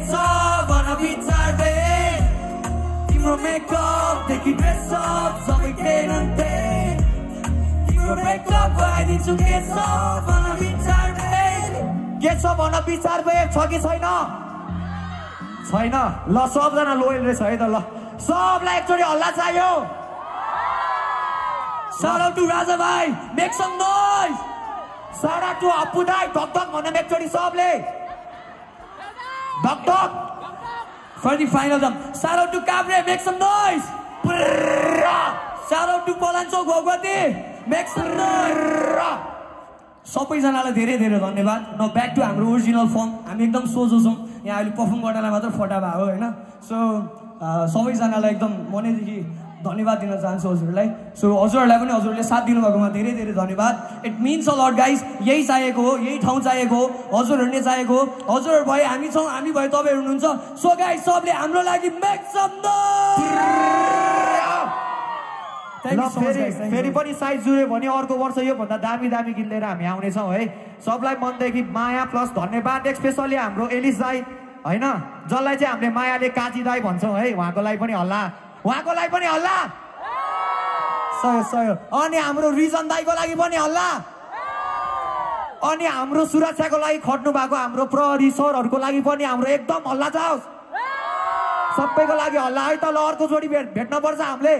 छ भन विचारले तिम्रो मेकअपदेखि ड्रेसअप सबै तेनन्ते तिम्रो ब्रेकअप भइदिन्छु के छ भन विचारले के छ भन विचारले छ कि छैन छैन ल सबजना लोयल रहेछ है त ल सबलाई एकचोटि हल्ला चाहियो Shout out to Raja bhai, make some noise. Shout out to Appu dai, dhak dhak bhanne ekchoti sable. Dhak dhak. For the final jump. Shout out to Cabre, make some noise. Shout out to Palancho Bhagwati, make some noise. सबैजनालाई धेरै धेरै धन्यवाद न back to हाम्रो original form हामी एकदम सोझो छौँ यहाँ अहिले पर्फर्म गर्नलाई मात्र फटा भयो होइन सो सबैजनालाई एकदम मनैदेखि धन्यवाद दिन चाहन्छु हजुरहरूलाई सो हजुरहरूलाई पनि हजुरहरूले साथ दिनुभएकोमा धेरै धेरै धन्यवाद it means a lot guys यही चाहिएको हो यही ठाउँ चाहिएको हो हजुरहरू नै चाहिएको हो हजुरहरू भए हामी छौँ हामी भए तपाईँहरू हुनुहुन्छ सो गाइज सबले हाम्रो लागि मेक सम नोइज फेरि पनि साइज जुऱ्यो भने अर्को वर्ष योभन्दा दामी दामी गीत लिएर हामी आउनेछौँ है सबलाई मनदेखि माया प्लस धन्यवाद स्पेसली हाम्रो एलिस दाई होइन जसलाई चाहिँ हामीले मायाले काजी दाई भन्छौँ है उहाँको लागि पनि हल्ला सयो अनि हाम्रो रिजन दाईको लागि पनि हल्ला अनि हाम्रो सुरक्षाको लागि खट्नु भएको हाम्रो प्रहरी सरहरूको लागि पनि हाम्रो एकदम हल्ला जाओस् सबैको लागि हल्ला है त ल अर्को जोडी भेट्न पर्छ हामीले